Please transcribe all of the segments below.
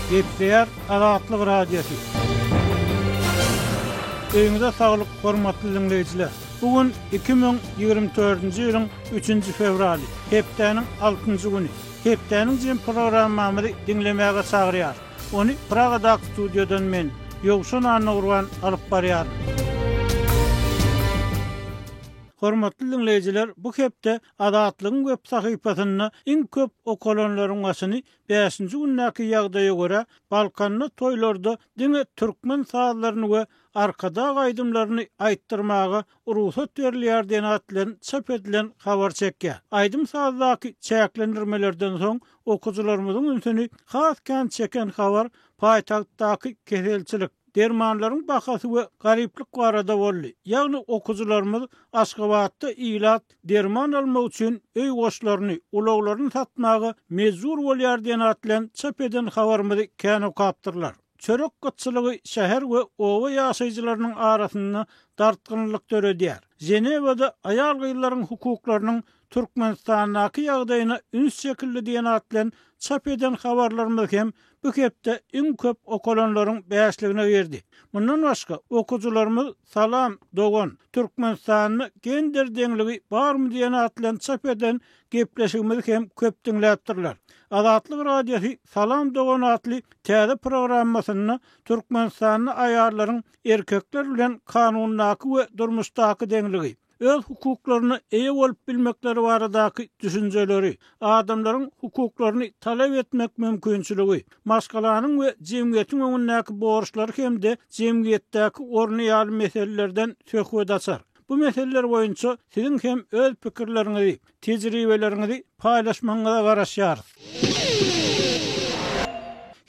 Gepleýär Azatlyk Radiosy. Öýüňize saglyk, hormatly diňleýjiler! Bu gün 2024-nji ýylyň üçünji fewraly, hepdäniň altynjy güni. Hepdäniň jem programmamyzy diňlemäge çagyrýarys. Ony Pragadaky studiýadan men, Ýowşan Annagurban alyp barýaryn. Hormatly diňleýjiler, bu hepde Azatlygyň web sahypasynda iň köp okalanlaryň başyny bäşinji gündäki ýagdaýa görä, Balkanda toýlarda diňe türkmen sazlaryny we Arkadag aýdymlaryny aýtdyrmaga rugsat berilýär diýen at bilen çap edilen habar çekýär. Aýdym-sazdaky çäklendirmelerden soň okyjylarymyzyň ünsüni has kän çeken habar paýtagtdaky keselçilik, dermanlaryň bahasy we garyplyk barada boldy. Ýagny okyjylarymyz Aşgabatda ilat derman almak üçin öý goşlaryny, ulaglaryny satmaga mejbur bolýar diýen at bilen çap eden habarymyzy kän okapdyrlar. Çörek gytçylygy şäher we oba ýaşaýjylarynyň arasynda dartgynlylyk döredýär. Ženewada aýal-gyzlaryň hukuklarynyň Türkmenistandaky ýagdaýyna üns çekildi diýen at bilen çap eden habarlarymyz hem bu hepde iň köp okalanlaryň bäşligine girdi. Mundan başga, okyjylarymyz Salam, dogan! Türkmenistanda gender deňligi barmy diýen at bilen çap eden gepleşigimizi hem köp diňläpdirler. Azatlyk Radiosy Salam, dogan atly täze programmasynda Türkmenistanda aýallaryň erkekler bilen kanundaky we durmuşdaky deňligi, öz hukuklaryna eýe bolup bilmekleri baradaky düşünjeleri, adamlaryň hukuklaryny talap etmek mümkinçiligi, maşgalanyň we jemgyýetiň öňündäki borçlary hem-de jemgyýetdäki orny ýaly meselelerden söhbet açar. Bu meseleler boýunça siziň hem öz pikirleriňizi, tejribeleriňizi paýlaşmagyňyza garaşýarys.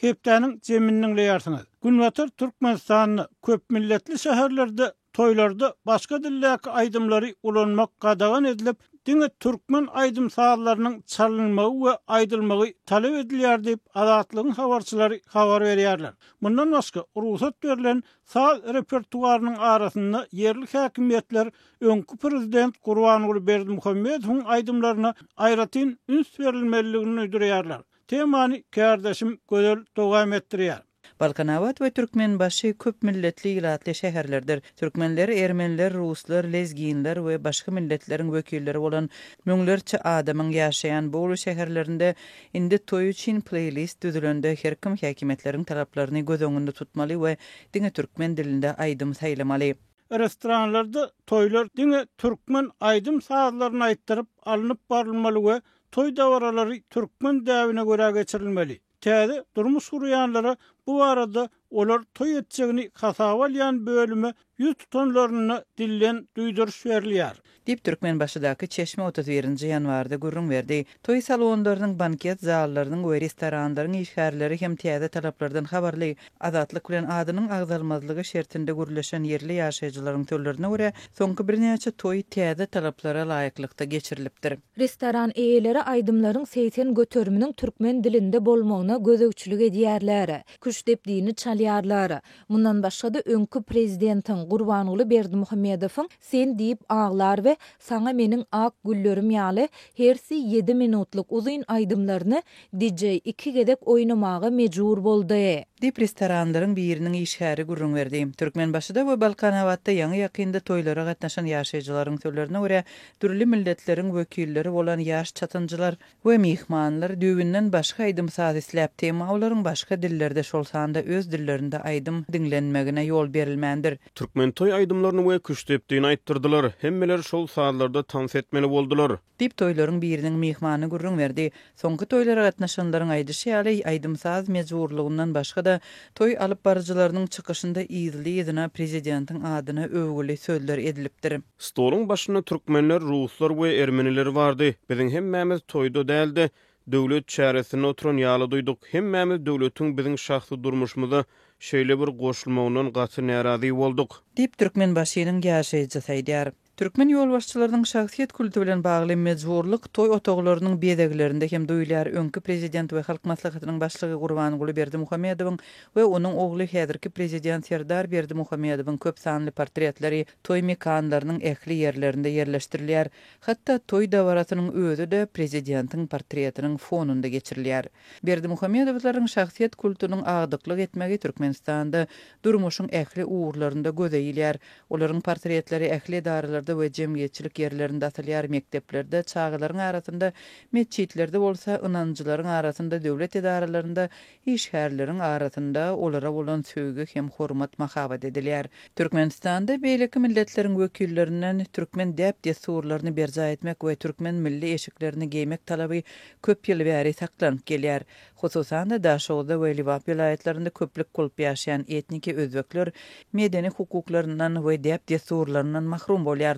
Hepdäniň jemini diňleýärsiňiz. Günbatar Türkmenistanda köpmilletli şäherlerde Toýlarda başga dildäki aýdymlary ulanmak gadagan edilip, diňe türkmen aýdym-sazlarynyň çalynmagy we aýdylmagy talap edilýär diýip, Azatlygyň habarçylary habar berýärler. Mundan başga, rugsat berlen saz repertuarynyň arasynda ýerli häkimiýetler öňki prezident Gurbanguly Berdimuhamedowyň aýdymlaryna aýratyn üns berilmelidigini duýdurýarlar. Temany kärdeşim Gözel dowam etdirýär. Balkanabat we Türkmenbaşy köp milletli ilatly şäherlerdir. Türkmenler, ermeniler, ruslar, lezginler we başga milletleriň wekilleri bolan müňlerçe adamyň ýaşaýan bu uly şäherlerinde indi toý üçin pleýlist düzülende her kim häkimiýetleriň talaplaryny göz öňünde tutmaly we diňe türkmen dilinde aýdym saýlamaly. Restoranlarda toýlar diňe türkmen aýdym-sazlaryny aýtdyryp alnyp barylmaly we toý dabaralary türkmen däbine görä geçirilmeli. Täze durmuş gurýanlara bu barada olar toý etjegini hasaba alýan bölüme ýüz tutanlarynda dilden duýduryş berilýär. Diýip, Türkmenbaşydaky çeşme 31 nji ýanwarda gürrüň berdi. Toý salonlarynyň, banket zallarynyň we restoranlaryň işgärleri hem täze talaplardan habarly. Azatlyk bilen adynyň agzalmazlygy şertinde gürleşen ýerli ýaşaýjylaryň sözlerine görä, soňky birnäçe toý täze talaplara laýyklykda geçirilipdir. Restoran eýeleri aýdymlaryň 80 göteriminiň türkmen dilinde bolmagyna gözegçilik edýärler. Küştdepdini çalýarlar. Mundan başga-da öňki prezidentiň Gurbanguly Berdimuhamedowyň Sen diýip aglar we Saňa meniň ak güllerim ýaly hersi ýedi minutlyk uzyn aýdymlaryny DJ iki gezek oýnamaga mejbur boldy. Diýip, restoranlaryň biriniň işgäri gürrüň berdi. Türkmenbaşyda we Balkanabatda ýaňy-ýakynda toýlara gatnaşan ýaşaýjylaryň sözlerine görä, dürli milletleriň wekilleri bolan ýaş çatynjylar we myhmanlar düýbünden başga aýdym-saz isläpdi, emma olaryň başga dillerde, şol sanda öz dillerinde aýdym diňlenmegine ýol berilmändir. Türkmen toý aýdymlaryny we küştdepdini aýtdyrdylar. Hemmeler şol sazlarda tans etmeli boldular. Diýip, toýlaryň biriniň myhmany gürrüň berdi. Soňky toýlara gatnaşanlaryň aýdyşy ýaly, aýdym-saz mejburlygyndan başga-da, toý alyp baryjylarynyň çykyşynda yzly-yzyna prezidentiň adyna öwgüli sözler edilipdir. Stoluň başynda türkmenler, ruslar we ermeniler bardy. Biziň hemmämiz toýda däl-de, döwlet çäresinde oturan ýaly duýduk. Hemmämiz döwletiň biziň şahsy durmuşymyza şeýle bir goşulmagyndan gaty närazy bolduk. Diýip, Türkmenbaşynyň ýaşaýjysy aýdýar. Türkmen ýolbaşçylarynyň şahsyýet kulty bilen bagly mejburlyk toý otaglarynyň bezeglerinde hem duýulýar. Öňki prezident we Halk Maslahatynyň başlygy Gurbanguly Berdimuhamedowyň we onuň ogly häzirki prezident Serdar Berdimuhamedowyň köp sanly portretleri toý mekanlarynyň ähli ýerlerinde ýerleşdirilýär. Hatda toý dabarasynyň özi-de prezidentiň portretiniň fonunda geçirilýär. Berdimuhamedowlaryň şahsyýet kultunyň agdyklyk etmegi Türkmenistanda durmuşyň ähli ugurlarynda göze ilýär. Olaryň portretleri ähli edaralarda we jemgyýetçilik ýerlerinde asylýar, mekdeplerde, çagalaryň arasynda, metjitlerde bolsa, ynanjylaryň arasynda, döwlet edaralarynda, işgärleriň arasynda olara bolan söýgi hem hormat mahabat edilýär. Türkmenistanda beýleki milletleriň wekillerinden türkmen däp-dessurlaryny berjaý etmek we türkmen milli eşiklerini geýmek talaby köp ýyl bäri saklanyp gelýär. Hususan-da, Daşoguzda we Lebap welaýatlarynda köplük bolup ýaşaýan etniki özbekler medeni hukuklaryndan we däp-dessurlaryndan mahrum bolýarlar.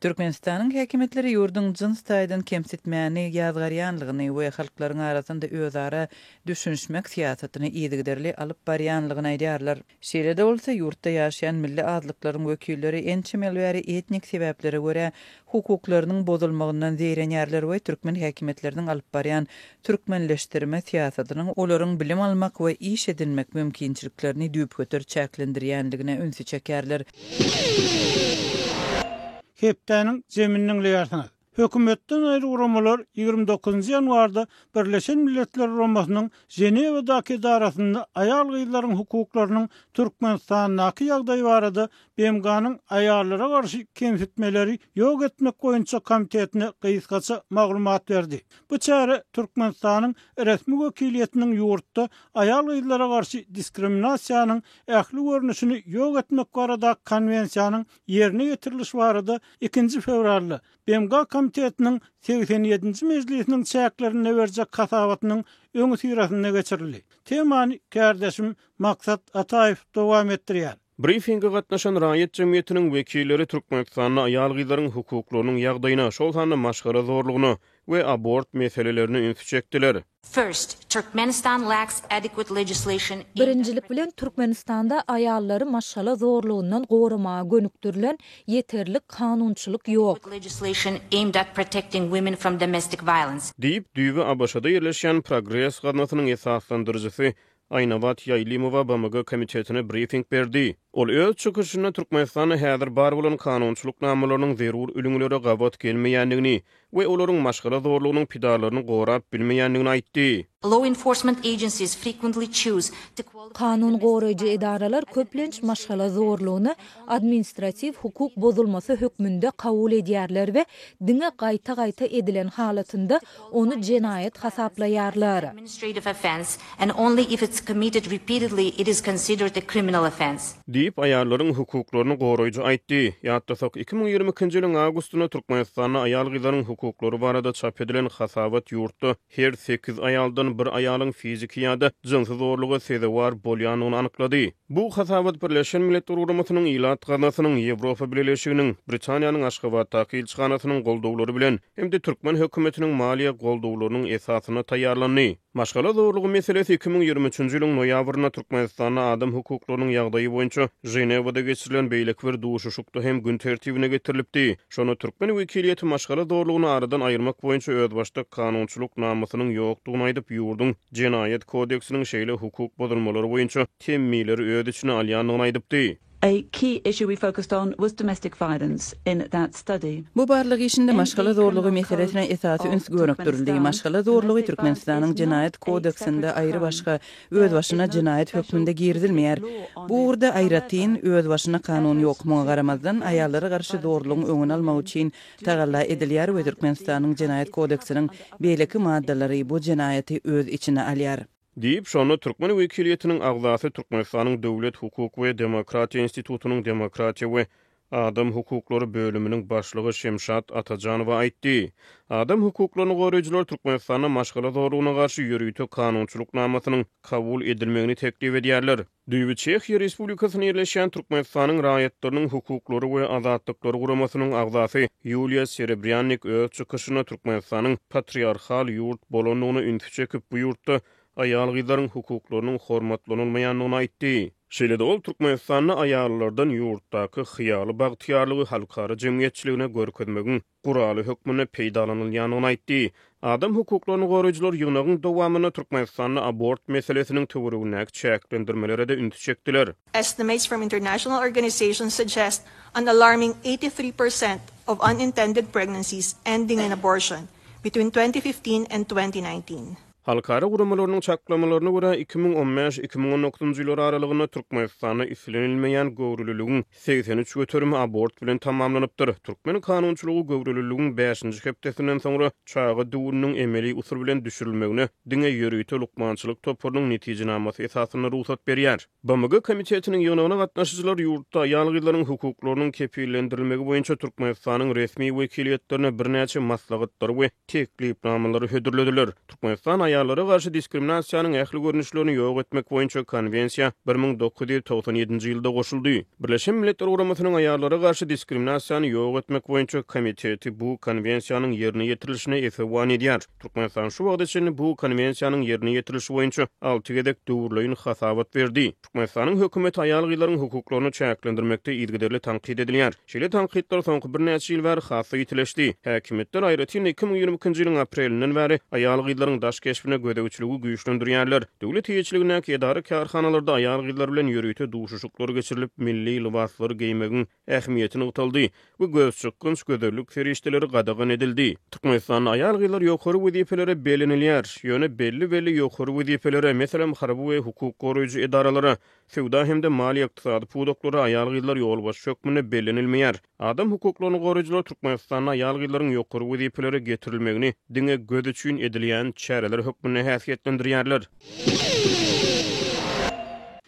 Türkmenistanyň häkimiýetleri ýurduň jyns taýdan kemsitmäni ýazgarýanlygyny we halklaryň arasynda özara düşünişmek syýasatyny yzygiderli alyp barýanlygyny aýdýarlar. Şeýle-de bolsa, ýurtda ýaşaýan milli azlyklaryň wekilleri ençeme ýyl bäri etnik sebäplere görä hukuklarynyň bozulmagyndan zeýrenýärler we türkmen häkimiýetleriniň alyp barýan türkmenleşdirme syýasatynyň olaryň bilim almak we iş edinmek mümkinçiliklerini düýpgöter çäklendirýänligine ünsi çekýärler. Hepdäniň jemini diňleýärsiňiz. Hökümetden aýry guramalar 29 nji ýanwarda Birleşen Milletler Guramasynyň Ženewadaky edarasynda aýal-gyzlaryň hukuklarynyň Türkmenistandaky ýagdaýy barada BMG-niň Aýallara garşy kemsitmeleri ýok etmek boýunça komitetine gysgaça maglumat berdi. Bu çäre Türkmenistanyň resmi wekiliýetiniň ýurtda aýal-gyzlara garşy diskriminasiýanyň ähli görnüşini ýok etmek baradaky konwensiýanyň ýerine ýetirilişi barada ikinji fewralda BMG Komitetiniň 87-nji mejlisiniň çäklerinde berjek hasabatynyň öňüsyrasynda geçirildi. Temany kärdeşim Maksat Ataýew dowam etdirýär. Brifinge gatnaşan raýat jemgyýetiniň wekilleri Türkmenistanda aýal-gyzlaryň hukuklarynyň ýagdaýyna, şol sanda maşgala zorlugyna we abort meselelerine ünsi çekdiler. First, Turkmenistan lacks adequate legislation aimed at Birinjilik bilen, Türkmenistanda aýallary maşgala zorlugyndan goramaga gönükdirilen ýeterlik kanunçylyk ýok. legislation aimed at protecting women from domestic violence. Diýip, düýbi ABŞ-da ýerleşýän Progres gaznasynyň esaslandyryjysy Aýnabat Ýaýlymowa BMG komitetine brifing berdi. Ol öz çykyşynda Türkmenistanda häzir bar bolan kanunçylyk namalarynyň zerur ülňülere gabat gelmeýändigini we olaryň maşgala zorlugynyň pidalaryny gorap bilmeýändigini aýtdy. Law enforcement agencies frequently choose to qualify Kanun domestic goraýjy violence edaralar as an köplenç maşgala administrative zorlugyny administratiw hukuk bozulmasy hökmünde kabul edýärler we diňe gaýta-gaýta edilen halatynda ony jenaýat hasaplaýarlar. administrative offense and only if it's committed repeatedly it is considered a criminal offense. Diýip, aýallaryň hukuklaryny goraýjy aýtdy. Ýatlasak, 2022-nji ýylyň awgustynda Türkmenistanda aýal-gyzlaryň hukuklary barada çap edilen hasabat ýurtda her sekiz aýaldan bir aýalyň fiziki ýa-da jynsy zorluga sezewar bolýandygyny anyklady. Bu hasabat Birleşen Milletler Guramasynyň Ilat Gaznasynyň, Ýewropa Bileleşiginiň, Britaniýanyň Aşgabatdaky ilçihanasynyň goldawlary bilen hem-de türkmen hökümetiniň maliýe goldawlarynyň esasynda taýýarlandy. Maşgala zorlugy meselesi 2023-nji ýylyň noýabrynda Türkmenistanda adam hukuklarynyň ýagdaýy boýunça Ženewada geçirilen beýleki bir duşuşykda hem gün tertibine getirilipdi. Şonda türkmen wekiliýeti maşgala zorlugyny aradan aýyrmak boýunça özbaşdak kanunçylyk namasynyň ýokdugyny aýdyp, ýurduň Jenaýat kodeksiniň şeýle hukuk bozulmalary boýunça temmileri öz içine alýandygyny aýdypdy. A key issue we focused on was domestic violence in that study. Bu barlag işinde maşgala zorlugy meselesine esasy üns gönükdirildi. Maşgala zorlugy Türkmenistanyň Jenaýat kodeksinde aýrybaşga, özbaşyna jenaýat hökmünde girizilmeýär. Bu ugurda aýratyn, özbaşyna kanun ýok. Muňa garamazdan, aýallara garşy zorlugyň öňüni almak üçin tagalla edilýär we Türkmenistanyň Jenaýat kodeksiniň beýleki maddalary bu jenaýaty öz içine alýar. Diýip, şonda türkmen wekiliýetiniň agzasy Türkmenistanyň Döwlet, hukuk we demokratiýa institutynyň demokratiýa we adam hukuklary bölüminiň başlygy Şemşat Atajanowa aýtdy. Adam hukuklaryny goraýjylar Türkmenistanda maşgala zorlugyna garşy ýörite kanunçylyk namasynyň kabul edilmegini teklip edýärler. Düýbi Çehiýa Respublikasynda ýerleşýän Türkmenistanyň Raýatlarynyň hukuklary we azatlyklary guramasynyň agzasy Ýuliýa Serebrýannik öz çykyşynda Türkmenistanyň patriarhal ýurt bolandygyna ünsi çekip, bu ýurtda aýal-gyzlaryň hukuklarynyň hormatlanylmaýandygyny aýtdy. Şeýle-de ol Türkmenistanda aýallardan ýurtdaky hyýaly bagtyýarlygy halkara jemgyýetçiligine görkezmegiň guraly hökmünde peýdalanylýandygyny aýtdy. Adam hukuklaryny goraýjylar ýygnagyň dowamynda Türkmenistanda abort meselesiniň töweregindäki çäklendirmelere-de ünsi çekdiler. Estimates from international organizations suggest an alarming 83% of unintended pregnancies ending in abortion between 2015 and 2019. Halkara guramalarynyň çaklamalaryna görä, 2015, 2019 ýyllar aralygynda Türkmenistanda islenilmeýän göwreliligiň 83 göterimi abort bilen tamamlanypdyr. Türkmen kanunçylygy göwreliligiň bäşinji hepdesinden soňra çaga düwüniniň emeli usul bilen düşürilmegine diňe ýörite lukmançylyk toparynyň netijenamasy esasynda rugsat berýär. BMG Komitetiniň ýygnagyna gatnaşyjylar ýurtda aýal-gyzlaryň hukuklarynyň kepillendirilmegi boýunça Türkmenistanyň resmi wekiliýetlerine birnäçe maslahatlary we teklipnamalary hödürlediler. Türkmenistan aýallara garşy diskriminasiýanyň ähli görnüşlerini ýok etmek boýunça Konwensiýa 1997-nji ýylda goşuldy. Birleşen Milletler Guramasynyň Aýallara garşy diskriminasiýany ýok etmek boýunça Komiteti bu Konwensiýanyň ýerine ýetirilişine esewan edýär. Türkmenistan şu wagta çenli bu Konwensiýanyň ýerine ýetirilişi boýunça alty gezek döwürleýin hasabat berdi. Türkmenistanyň hökümeti aýal-gyzlaryň hukuklaryny çäklendirmekde yzygiderli tankyt edilýär. Şeýle tankytlar soňky birnäçe ýyl bäri has-da ýitileşdi. Häkimiýetler, aýratyn-da, 2022-nji ýylyň aprelinden bäri aýal-gyzlaryň daş keşbine gözegçiligi güýçlendirýärler. Döwlet eýeçiligindäki edara-kärhanalarda aýal-gyzlar bilen ýörite duşuşyklar geçirilip, milli lybaslary geýmegiň ähmiýeti nygtaldy we gözçykgynç gözellik serişdeleri gadagan edildi. Türkmenistanda aýal-gyzlar ýokary wezipelere bellenilýär, ýöne belli-belli ýokary wezipelere, meselem, harby we hukuk goraýjy edaralara, söwda hem-de maliýe-ykdysady pudaklara aýal-gyzlar ýolbaşçy hökmünde bellenilmeýär. Adam hukuklaryny goraýjylar Türkmenistanda aýal-gyzlaryň ýokary wezipelere getirilmegini diňe göz üçin edilýän çäreler hökmünde häsiýetlendirýärler.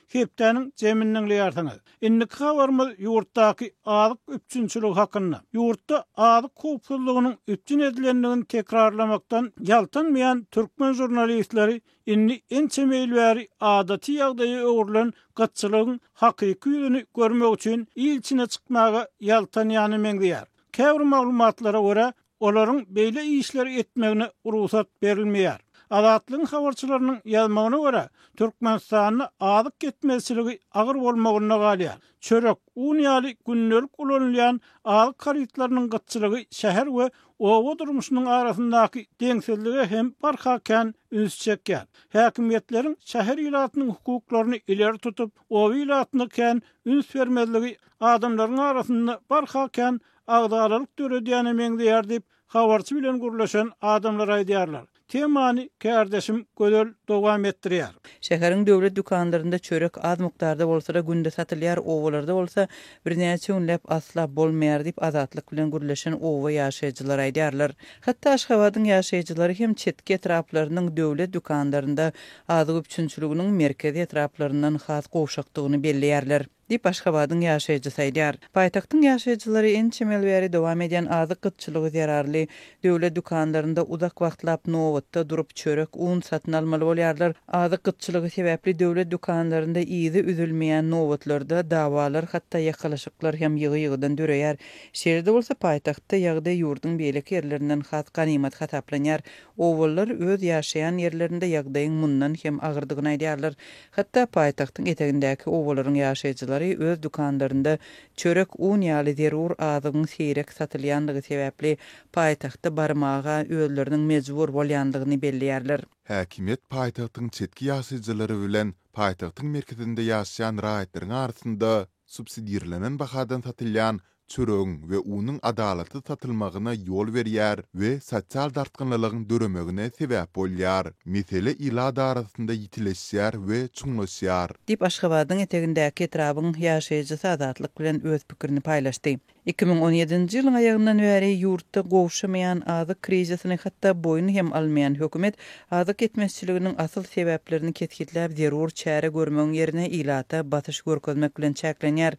Hepdäniň jemini diňleýärsiňiz. Indiki habarymyz ýurtdaky azyk üpjünçiligi hakynda. Ýurtda azyk howpsuzlygynyň üpjün edilendigini tekrarlamakdan ýaltanmaýan türkmen žurnalistleri indi ençeme ýyl bäri adaty ýagdaýa öwrülen gytçylygyň hakyky ýüzüni görmek üçin il içine çykmaga ýaltanýana meňzeýär. Käbir maglumatlara görä, Olaryň beýle işleri etmegine rugsat berilmeýär. Azatlygyň habarçylarynyň ýazmagyna görä, Türkmenistanda azyk ýetmezçiligi agyr bolmagynda galýar. Çörek, un ýaly gündelik ulanylýan azyk harytlarynyň gytçylygy şäher we oba durmuşynyň arasyndaky deňsizlige hem barha kän üns çekýär. Häkimiýetleriň şäher ilatynyň hukuklaryny ileri tutup, oba ilatyna kän üns bermezligi adamlaryň arasynda barha kän agzalalyk döredýäne meňzeýär diýip, habarçy bilen gürleşen adamlar aýdýarlar. Temany kärdeşim Gözel dowam etdirýär. Şäheriň döwlet dükanlarynda çörek az mukdarda bolsa-da günde satylýar, obalarda bolsa birnäçe günläp asla bolmaýar diýip, Azatlyk bilen gürleşen oba ýaşaýjylary aýdýarlar. Hatda Aşgabadyň ýaşaýjylary hem çetki etraplarynyň döwlet dükanlarynda azyk üpjünçiliginiň merkezi etraplaryndan has gowşakdygyny belleýärler. Diýip, Aşgabadyň ýaşaýjysy aýdýar. Paýtagtyň ýaşaýjylary ençeme ýyl bäri dowam edýän azyk gytçylygy zerarly döwlet dükanlarynda uzak wagtlap nobatda durup, çörek, un satyn almaly bolýarlar. Azyk gytçylygy sebäpli döwlet dükanlarynda yzy üzülmeýän nobatlarda dawalar, hatda ýakalaşyklar hem ýygy-ýygydan döreýär. Şeýle-de bolsa, paýtagtda ýagdaý ýurduň beýleki ýerlerinden has ganymat hasaplanýar. Obalylar öz ýaşaýan ýerlerinde ýagdaýyň mundan hem agyrdygyny aýdýarlar. Hatda paýtagtyň etegindäki obalaryň ýaşaýjylary öz dükanlarynda çörek, un ýaly zerur azygyň seýrek satylýandygy sebäpli paýtagta barmaga özleriniň mejbur bolýandygyny belleýärler. Häkimiýet paýtagtyň çetki ýaşaýjylary bilen paýtagtyň merkezinde ýaşaýan raýatlaryň arasynda subsidirlenen bahadan satylýan çöregiň we unuň adalatsyz satylmagyna ýol berýär we sosial dartgynlylygyň döremegine sebäp bolýar. Mesele ilat arasynda ýitileşýär we çuňlaşýar. Diýip, Aşgabadyň etegindäki etrabyň ýaşaýjysy Azatlyk bilen öz pikirini paýlaşdy. 2017-nji ýylyň aýagyndan bäri ýurtda gowşamaýan azyk krizisini hatda boýun hem almaýan hökümet azyk ýetmezçiliginiň asyl sebäplerini kesgitläp zerur çäre görmegiň ýerine ilata basyş görkezmek bilen çäklenýär.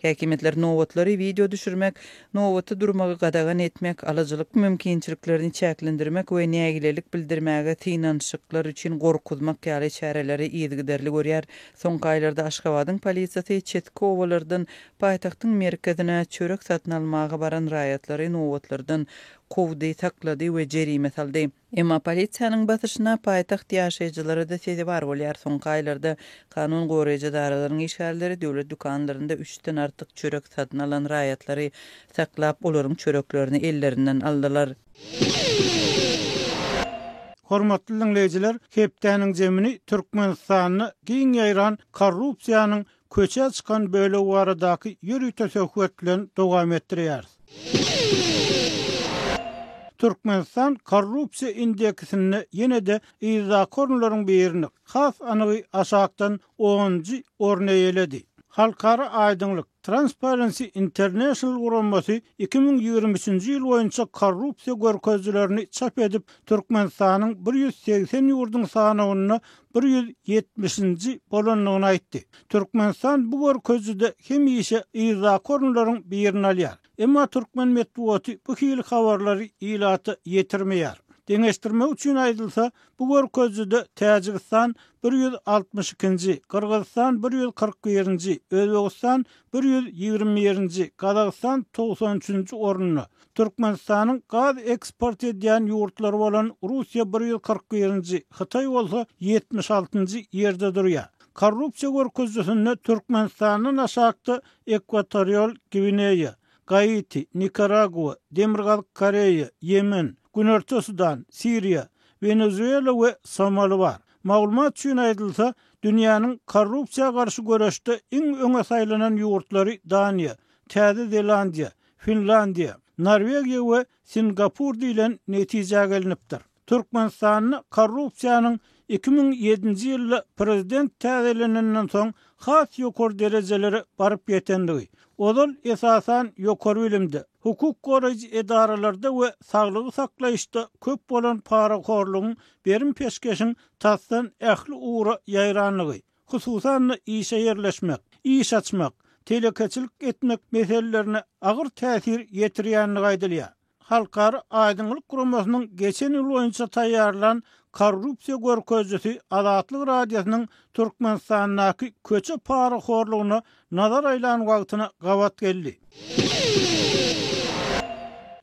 Häkimiýetler nobatlary wideo düşürmek, nobata durmagy gadagan etmek, alyjylyk mümkinçiliklerini çäklendirmek we nägilelik bildirmäge synanyşyklar üçin gorkuzmak ýaly çäreleri yzygiderli görýär. Soňky aýlarda Aşgabadyň polisiýasy çetki obalardan paýtagtyň merkezine çörek satmak. satyn almaga baran raýatlary nobatlardan kowdy, saklady we jerime saldy. Emma polisiýanyň basyşyna paýtagt ýaşaýjylary-da sezewar bolýar. Soňky aýlarda kanun goraýjy edaralaryň işgärleri döwlet dükanlarynda üçden artyk çörek satyn alan raýatlary saklap, olaryň çöreklerini ellerinden aldylar. Hormatly diňleýjiler, hepdäniň jemini Türkmenistanda giň ýaýran korrupsiýanyň Köçä çykan bölegi baradaky ýörite söhbet bilen dowam etdirýäris. Türkmenistan korrupsiýa indeksinde ýene-de yzdaky orunlaryň birini, has anygy aşakdan onunjy orny eýeledi. Halkara aýdyňlyk, Transparency International guramasy 2023-nji ýyl boýunça korrupsiýa görkezijilerini çap edip, Türkmenistanyň 180 ýurduň sanawynda 170-nji bolandygyny aýtdy. Türkmenistan bu görkezijide hemişe yzdaky orunlaryň birini alýar. Emma türkmen metbugaty bu hili habarlary ilata ýetirmeýär. Deňeşdirmek üçin aýdylsa, bu görkezijide Täjigistan 162-nji, Gyrgyzystan 141-nji, Özbegistan 121-nji, Gazagystan 93-nji orunda. Türkmenistanyň gaz eksport edýän ýurtlary bolan Russiýa 141-nji, Hytaý bolsa 76-njy ýerde durýar. Korrupsiýa görkezijisinde Türkmenistandan aşakda Ekwatorial Gwineýa, Gaiti, Nikaragua, Demirgazyk Koreýa, Ýemen, Günorta Sudan, Siriýa, Wenezuela we Somali bar. Maglumat üçin aýdylsa, dünýäniň korrupsiýa garşy göreşde iň öňe saýlanan ýurtlary Daniýa, Täze Zelandiýa, Finlandiýa, Norwegiýa we Singapur diýlen netijä gelnipdir. Türkmenistanda korrupsiýanyň 2007-nji ýylda prezident täzelenenden soň has ýokary derejelere baryp ýetendigi, ozal esasan ýokary bilimde, hukuk goraýjy edaralarda we saglygy saklaýyşda köp bolan parahorlugyň, berim-peşgeşiň tasdan ähli ugra ýaýrandygy, hususan-da işe ýerleşmek, iş açmak, telekeçilik etmek meselelerine agyr täsir ýetirýändigi aýdylýar. Halkara aýdyňlyk guramasynyň geçen ýyl boýunça taýýarlan korrupsiýa görkezijisi Azatlyk Radiosynyň Türkmenistandaky köçe parahorlugyna nazar aýlan wagtyna gabat geldi.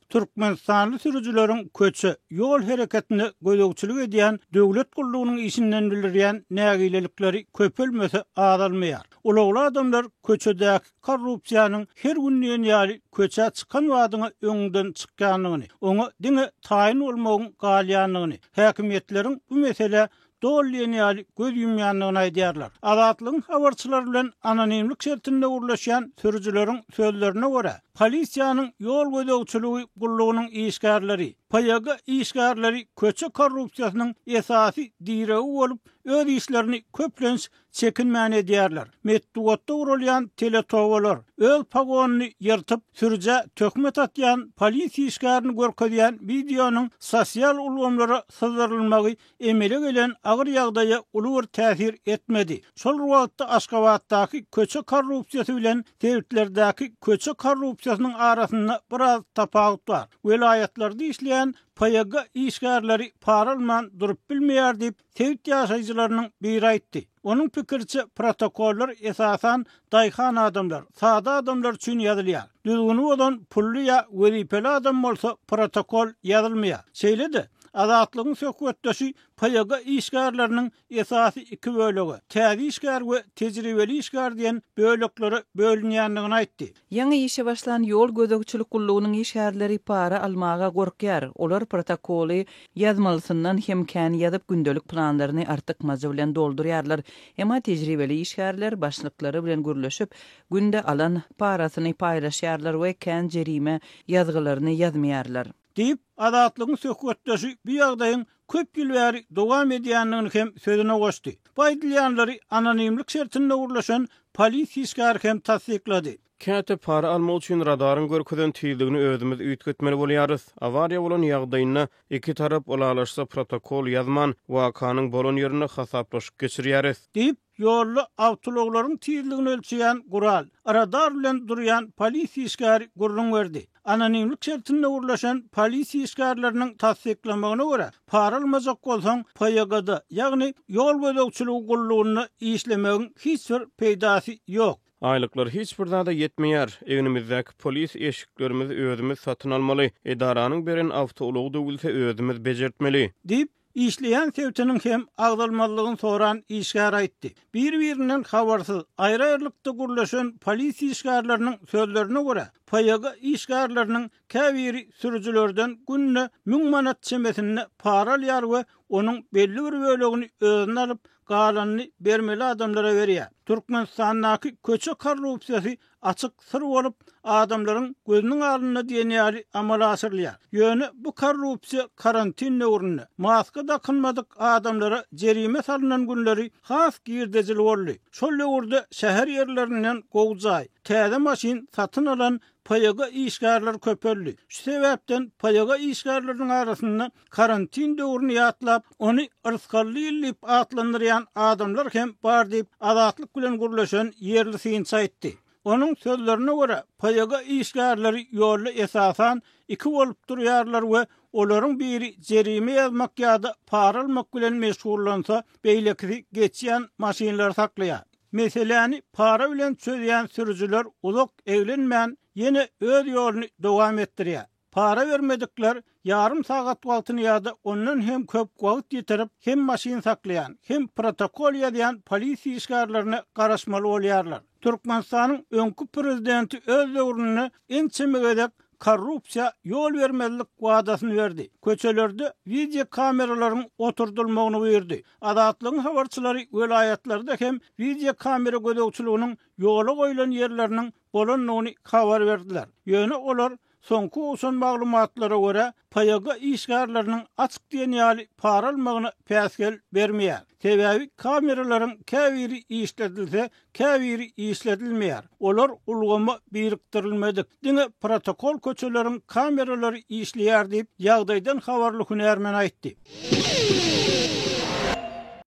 Türkmenistanly sürüjileriň köçe, ýol hereketine gözegçilik edýän döwlet gullugynyň işinden bildirýän nägilelikleri köpelmese azalmaýar. Ulagly adamlar köçedäki korrupsiýanyň her gün diýen ýaly köçä çykan badyňa öňüňden çykýandygyny, oňa diňe taýyn bolmagyň galýandygyny, häkimiýetleriň bu meselä doly diýen ýaly göz ýumýandygyny aýdýarlar. Azatlygyň habarçylary bilen anonimlik şertinde gürleşýän sürüjileriň sözlerine görä, polisiýanyň ýol gözegçiligi gullugynyň işgärleri, PYG işgärleri köçe korrupsiýasynyň esasy diregi bolup, öz işlerini köplenç çekinmän edýärler. Metbugatda guralýan teletobalar, öz pogonyny ýyrtyp, sürüjä töhmet atýan polisiýa işgärini görkezýän wideonyň sosial ulgamlara syzdyrylmagy emele gelen agyr ýagdaýa uly bir täsir etmedi. Şol bir wagtda Aşgabatdaky köçe korrupsiýasy bilen sebitlerdäki köçe korrupsiýasynyň arasynda biraz tapawut bar. Welaýatlarda işleýän PYG işgärleri para alman durup bilmeýär diýip, sebit ýaşaýjylarynyň biri aýtdy. Onuň pikiriçe, protokollar esasan daýhan adamlar, sada adamlar üçin ýazylýar. Düzgüni bozan pully ýa wezipeli adam bolsa protokol ýazylmaýar. Şeýle-de, Azatlygyň söhbetdeşi PYG işgärleriniň esasy iki bölege, täze işgär we tejribeli işgär diýen böleklere bölünýändigini aýtdy. Ýaňy işe başlan ýol gözegçilik gullugynyň işgärleri para almaga gorkýar. Olar protokoly ýazmalysyndan hem kän ýazyp, gündelik planlaryny artykmajy bilen doldurýarlar. Emma tejribeli işgärler başlyklary bilen gürleşip, günde alan parasyny paýlaşýarlar we kän jerime ýazgylaryny ýazmaýarlar. Diýip, Azatlygyň söhbetdeşi bu ýagdaýyň köp ýyl bäri dowam edýändigini hem sözüne goşdy. Bu aýdylýanlary anonimlik şertinde gürleşen polisiýa işgäri hem tassyklady. Käte para almak üçin radaryň görkezen tizligini özümiz üýtgetmeli bolýarys. Awariýa bolan ýagdaýynda iki tarap ylalaşsa protokol ýazman, wakanyň bolan ýerinde hasaplaşyk geçirýäris. Diýip, Ýolda awtoulaglaryň tizligini ölçeýän gural, radar bilen durýan polisiýa işgäri gürrüň berdi. Anonimlik şertinde gürleşen polisiýa işgärleriniň tassyklamagyna görä, para almajak bolsaň, PYG-da, ýagny ýol gözegçiligi gullugynda işlemegiň hiç bir peýdasy ýok. Aýlyklar hiç bir zada ýetmeýär. Egnimizdäki polis eşiklerimizi özümiz satyn almaly. Edaranyň beren awtoulagy döwülse özümiz bejertmeli. Diýip, işleýän sebitiniň hem agzalmazlygyny soran işgär aýtdy. Bir-birinden habarsyz, aýry-aýrylykda gürleşen polisiýa işgärleriniň sözlerine görä, PYG işgärleriniň käbiri sürüjilerden günde 1000 manat çemesinde para alýar we onuň belli bir bölegini özüne alyp, galanyny bermeli adamlara berýär. Türkmenistandaky köçe korrupsiýasy açyk syr bolup, adamlaryň gözüniň alnynda diýen ýaly amala aşyrylýar. Ýöne bu korrupsiýa karantin döwründe, maska dakynmadyk adamlara jerime salnan günleri has girdejili boldy. Şol döwürde şäher ýerlerinden gowy jaý, täze maşyn satyn alan PYG işgärler köpeldi. Şu sebäpden PYG işgärleriniň arasynda karantin döwrüni ýatlap, ony yrsgally ýyl diýip atlandyrýan adamlar hem bar diýip, Azatlyk bilen gürleşen ýerli synçy aýtdy. Onuň sözlerine görä, PYG işgärleri ýolda esasan iki bolup durýarlar we olaryň biri jerime ýazmak ýa-da para almak bilen meşgullansa, beýlekisi geçýän maşynlary saklaýar. Meseläni para bilen çözýän sürüjiler uzak eglenmän, ýene öz ýoluny dowam etdirýär. Para bermedikler ýarym sagat wagtyny ýa-da ondan hem köp wagt ýitirip, hem maşyn saklaýan, hem protokol ýazýan polisiýa işgärlerine garaşmaly bolýarlar. Türkmenistanyň öňki prezidenti öz döwründe ençeme gezek korrupsiýa ýol bermezlik wadasyny berdi. Köçelerde wideokameralaryň oturdylmagyny buýurdy. Azatlygyň habarçylary welaýatlarda hem wideokamera gözegçiliginiň ýola goýlan ýerleriniň bolandygyny habar berdiler. Ýöne olar soňky gowşan maglumatlara görä, PYG işgärleriniň açyk diýen ýaly para almagyna päsgel bermeýär. Sebäbi kameralaryň käbiri işledilse, käbiri işledilmeýär. Olar ulgama birikdirilmedik. Diňe protokol köçeleriň kameralary işleýär diýip, ýagdaýdan habarly hünärmen aýtdy.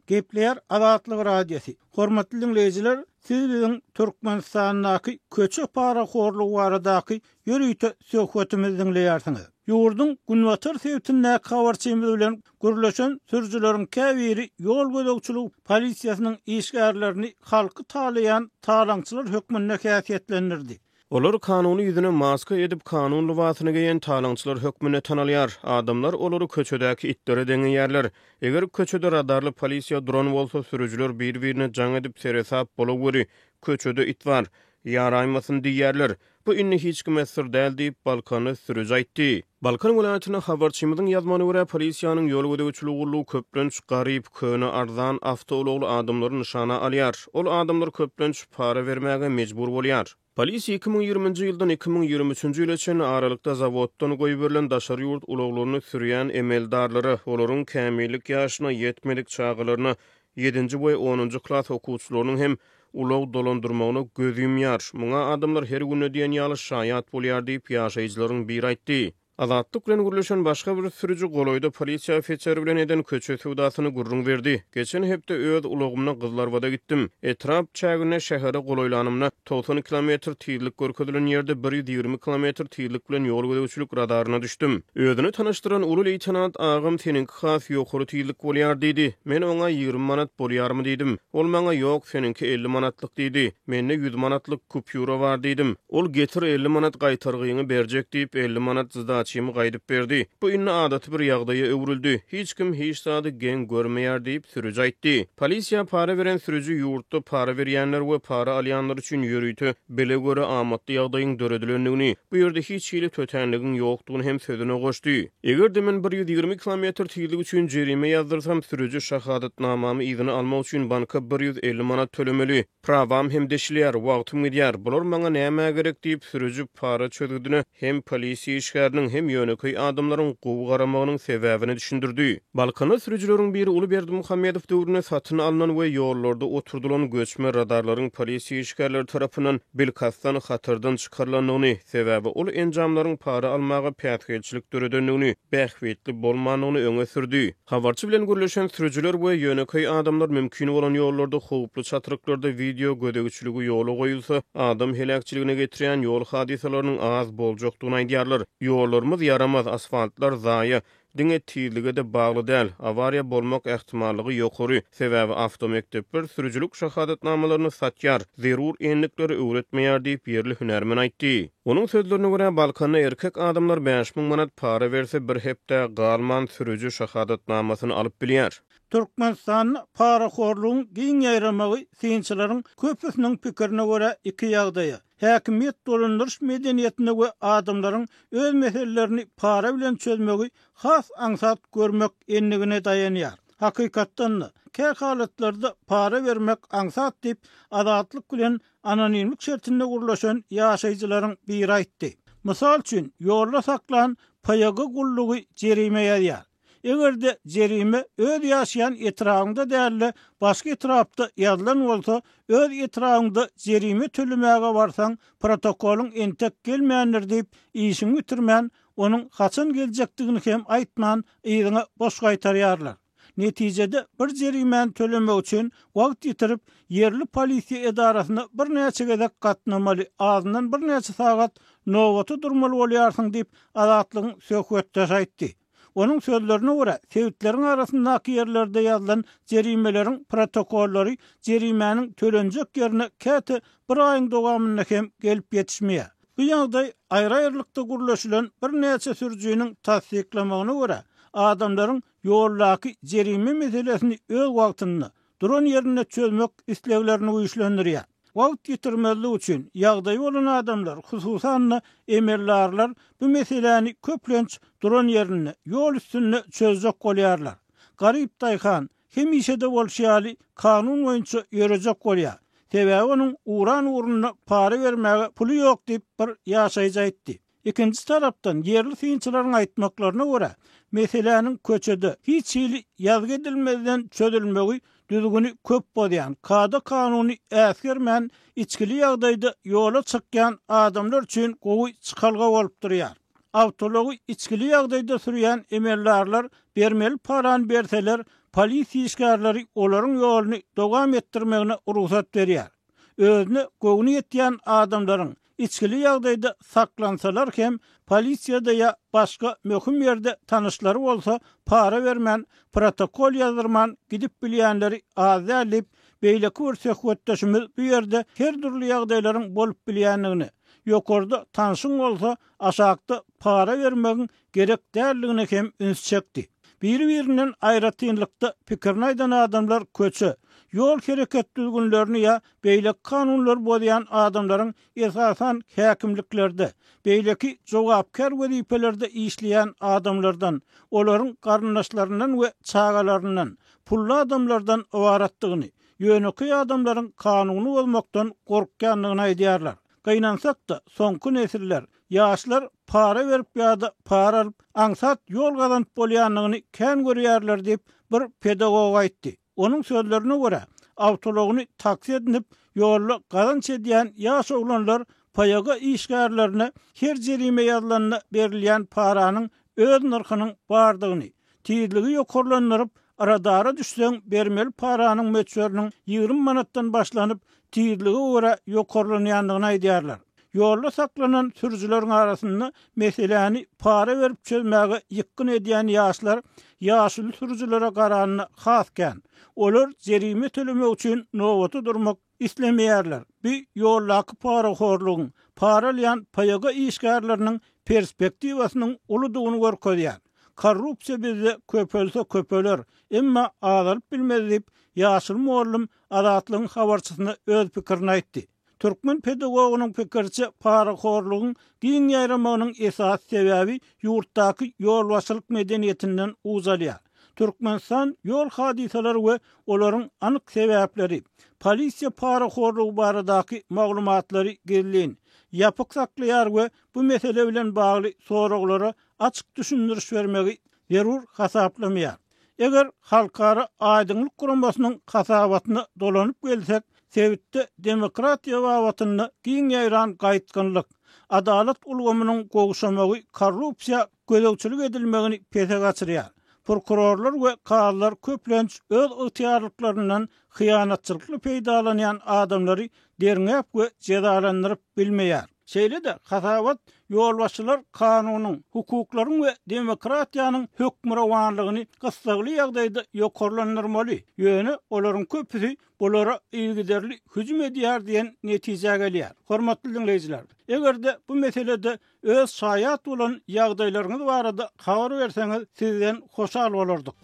Gepleýär Azatlyk Radiosy. Hormatly diňleýjiler, siz biziň Türkmenistandaky köçe parahorlugy baradaky ýörite söhbetimizi diňleýärsiňiz. Ýurduň günbatar sebitindäki habarçymyz bilen gürleşen sürüjileriň käbiri ýol gözegçiligi polisiýasynyň işgärlerini halky talaýan talaňçylar hökmünde häsiýetlendirdi. Olar kanuny ýüzüne maska edip, kanun lybasyny geýen talaňçylar hökmünde tanalýar. Adamlar olary köçedäki itlere deňeýärler. Eger köçede radarly polisiýa duran bolsa, sürüjiler bir-birine jaň edip, seresap bolaweri, köçede it bar, ýaraýmasyn diýýärler. Bu indi hiç kime syr däl diýip, balkanly sürüji aýtdy. Balkan welaýatynda habarçymyzyň ýazmagyna görä, polisiýanyň ýol gözegçiligi gullugy köplenç garyp, köne, arzan awtoulagly adamlary nyşana alýar. Ol adamlar köplenç para bermäge mejbur bolýar. Polisiýa 2020-nji ýyldan 2023-nji ýyla çenli aralykda zawoddan goýberilen daşary ýurt ulaglaryny sürýän emeldarlara, olaryň kämillik ýaşyna ýetmedik çagalaryna, ýedinji we onunjy klas okuwçylarynyň hem ulag dolandyrmagyna göz ýumýar. Muňa adamlar her günde diýen ýaly şaýat bolýar diýip, ýaşaýjylaryň biri aýtdy. Azatlyk bilen gürleşen başga bir sürüji golaýda polisiýa ofiseri bilen eden köçe söwdasyny gürrüň berdi. Geçen hepde öz ulagymda Gyzlarbada gitdim. Etrap çäginde şähere golaýlanymda 90 kilometr tizlik görkezilen ýerde 120 kilometr tizlik bilen ýol gözegçilik radaryna düşdüm. Özüni tanyşdyran uly leýtenant agam seniňki has ýokary tizlik bolýar diýdi. Men oňa 20 manat bolýarmy diýdim. Ol maňa ýok, seniňki 50 manatlyk diýdi. Mende ýüz manatlyk kupýura bar diýdim. Ol getir 50 manat gaýtargyňy berjek diýip 50 manat zdaçymy gaýdyp berdi. Bu indi adaty bir ýagdaýa öwrüldi. Hiç kim hiç zady geň görmeýär diýip, sürüji aýtdy. Polisiýa para beren sürüji ýurtda para berýänler we para alýanlar üçin ýörite bile göre amatly ýagdaýyň döredilendigini, bu ýerde hiç hili tötänligiň ýokdugyny hem sözüne goşdy. Eger-de men 120 kilometr tizlik üçin jerime ýazdyrsam, sürüji şahadatnamamy yzyna almak üçin banka 150 manat tölemeli. Prawam hem deşilýär, wagtym gidýär. Bular maňa nämä gerek diýip, sürüji para çözgüdine hem polisiýa işgäriniň, hem ýönekeý adamlaryň gowy garamagynyň sebäbini düşündirdi. Balkanda sürüjileriň biri uly Berdimuhamedow döwründe satyn alnan we ýollarda oturdylan göçme radarlaryň polisiýa işgärleri tarapyndan bilkastdan hatardan çykarylandygyny, sebäbi ol enjamlaryň para almaga päsgelçilik döredendigini, bähbitli bolmandygyny öňe sürdi. Habarçy bilen gürleşen sürüjiler we ýönekeý adamlar mümkin bolan ýollarda howply çatryklarda wideo gözegçiligi ýola goýulsa, adam heläkçiligine getirýän ýol hadysalarynyň az boljakdygyny aýdýarlar. Ýollarymyz ýaramaz, asfaltlar zaýa. Diňe tizlige-de bagly däl, awariýa bolmak ähtimallygy ýokary, sebäbi awtomekdepler sürüjilik şahadatnamalaryny satýar, zerur endikleri öwretmeýär diýip, ýerli hünärmen aýtdy. Onuň sözlerine görä, Balkanda erkek adamlar 5000 manat para berse, bir hepdä galman sürüji şahadatnamasyny alyp bilýär. Türkmenistanda parahorlugyň giň ýaýramagy synçylaryň köpüsiniň pikirine görä iki ýagdaýa, häkimiýet dolandyryş medeniýetine we adamlaryň öz meselelerini para bilen çözmegi has aňsat görmek endigine daýanýar. Hakykatdan-da, kä halatlarda para bermek aňsat diýip, Azatlyk bilen anonimlik şertinde gürleşen ýaşaýjylaryň biri aýtdy. Mysal üçin, ýolda saklan PYG gullugy jerime ýazýar. Eger-de jerime öz ýaşaýan etrabyňda däl-de, başga etrapda ýazylan bolsa, öz etrabyňda jerime tölemäge barsaň, protokolyň entek gelmändir diýip, işiňi bitirmän, onuň haçan geljekdigini hem aýtman, yzyňa boş gaýtarýarlar. Netijede, bir jerimäni tölemek üçin wagt ýitirip, ýerli polisiýa edarasyna birnäçe gezek gatnamaly, azyndan birnäçe sagat nobata durmaly bolýarsyň diýip, Azatlygyň söhbetdeşi aýtdy. Onuň sözlerine görä, sebitleriň arasyndaky ýerlerde ýazylan jerimeleriň protokollary jerimäniň tölenjek ýerine käte bir aýyň dowamynda hem gelip ýetişmeýär. Bu ýagdaý aýry-aýrylykda gürleşilen birnäçe sürüjiniň tassyklamagyna görä, adamlaryň ýoldaky jerime meselesini öz wagtynda, duran ýerinde çözmek isleglerini güýçlendirýär. Wagt ýitirmezlik üçin, ýagdaýy bolan adamlar, hususan-da, emeldarlar bu meseläni köplenç duran ýerinde, ýol üstünde çözjek bolýarlar. Garyp daýhan, hemişe-de bolşy ýaly, kanun boýunça ýörejek bolýar. Sebäbi onuň uran ugrunda para bermäge puly ýok diýip, bir ýaşaýjy aýtdy. Ikinji tarapdan, ýerli synçylaryň aýtmaklaryna görä, meseläniň köçede, hiç hili ýazgy edilmezden çözülmegi düzgüni köp bozýan, kada-kanuny äsgermän, içgili ýagdaýda ýola çykýan adamlar üçin gowy çykalga bolup durýar. Awtoulagy içgili ýagdaýda sürýän emeldarlar bermeli parany berseler, polisiýa işgärleri olaryň ýoluny dowam etdirmegine rugsat berýär. Özüne göwni ýetýän adamlaryň içgili ýagdaýda saklansalar hem, polisiýada ýa başga möhüm ýerde tanyşlary bolsa, para bermän, protokol ýazdyrman gidip bilýänleri az däl diýip, beýleki bir söhbetdeşimiz bu ýerde her dürli ýagdaýlaryň bolup bilýändigine, ýokarda tanşyň bolsa, aşakda para bermegiň gerek däldigine hem üns çekdi. Biri-birinden aýratynlykda pikirini aýdan adamlar köçe, ýol hereket düzgünlerini ýa beýleki kanunlary bozýan adamlaryň esasan häkimliklerde, beýleki jogapkär wezipelerde işleýän adamlardan, olaryň garyndaşlaryndan we çagalaryndan, pully adamlardan ybaratdygyny, ýönekeý adamlaryň kanuny bozmakdan gorkýandygyny aýdýarlar. Gynansak-da, soňky nesiller, ýaşlar para berip ýa-da para alyp, aňsat ýol gazanyp bolýandygyny kän görýärler diýip, bir pedagog aýtdy. Onuň sözlerine görä, awtoulagyny taksi edinip, ýolda gazanç edýän ýaş oglanlar PYG işgärlerine her jerime ýazylanda berilýän paranyň öz nyrhynyň bardygyny, tizligi ýokarlandyryp, radara düşseň bermeli paranyň möçberiniň 20 manatdan başlanyp, tizlige görä ýokarlanýandygyny aýdýarlar. Ýolda saklanan sürüjileriň arasynda meseläni para berip çözmäge ýykgyn edýän ýaşlar ýaşuly sürüjilere garanda has kän. Olar jerime tölemek üçin nobata durmak islemeýärler. Bu ýoldaky parahorlugyň, para alýan PYG işgärleriniň perspektiwasynyň uludygyny görkezýär. Korrupsiýa bizde köpelse köpeler, emma azalyp bilmez diýip, ýaşuly mugallym Azatlygyň habarçysyna öz pikirini aýtdy. Türkmen pedagogynyň pikiriçe, parahorlugyň giň ýaýramagynyň esasy sebäbi ýurtdaky ýolbaşçylyk medeniýetinden uç alýar. Türkmenistan ýol hadysalary we olaryň anyk sebäpleri, polisiýa parahorlugy baradaky maglumatlary gizlin, ýapyk saklaýar we bu mesele bilen bagly soraglara açyk düşündiriş bermegi zerur hasaplamaýar. Eger Halkara aýdyňlyk guramasynyň hasabatyna dolanyp gelsek, sebitde demokratiýa babatynda giň ýaýran gaýtgynlyk, adalat ulgamynyň gowşamagy korrupsiýa gözegçilik edilmegini pese gaçyrýar. Prokurorlar we kazylar köplenç öz ygtyýarlyklaryndan hyýanatçylykly peýdalanýan adamlary derňäp we jezalandyryp bilmeýär. Şeýle-de, hasabat ýolbaşçylar kanunyň, hukuklaryň we demokratiýanyň hökmürowanlygyny gyssagly ýagdaýda ýokarlandyrmaly, ýöne olaryň köpüsi bulara yzygiderli hüjüm edýär diýen netijä gelýär. Hormatly diňleýjiler, eger-de bu meselede Öz şaýat bolan ýagdaýlaryňyz barada habar berseňiz sizden hoşal bolardyk.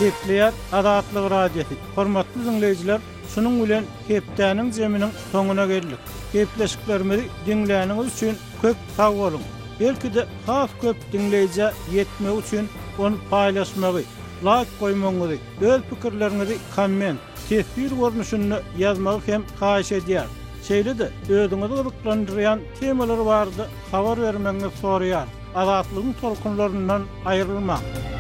Gepleýär Azatlyk Radiosy, Hormatly diňleýjiler, şunuň bilen hepdäniň jeminiň soňuna geldik. Gepleşiklerimizi diňläniňiz üçin köp sag boluň! Belki-de has köp diňleýjä ýetmegi üçin ony paýlaşmagy, laýk goýmagyňyzy, öz pikirleriňizi komment, teswir görnüşinde ýazmagy hem haýyş edýäris. Şeýle-de, özüňizi gyzyklandyrýan temalar barada habar bermegiňizi soraýarys. Azatlygyň tolkunlaryndan aýrylmaň!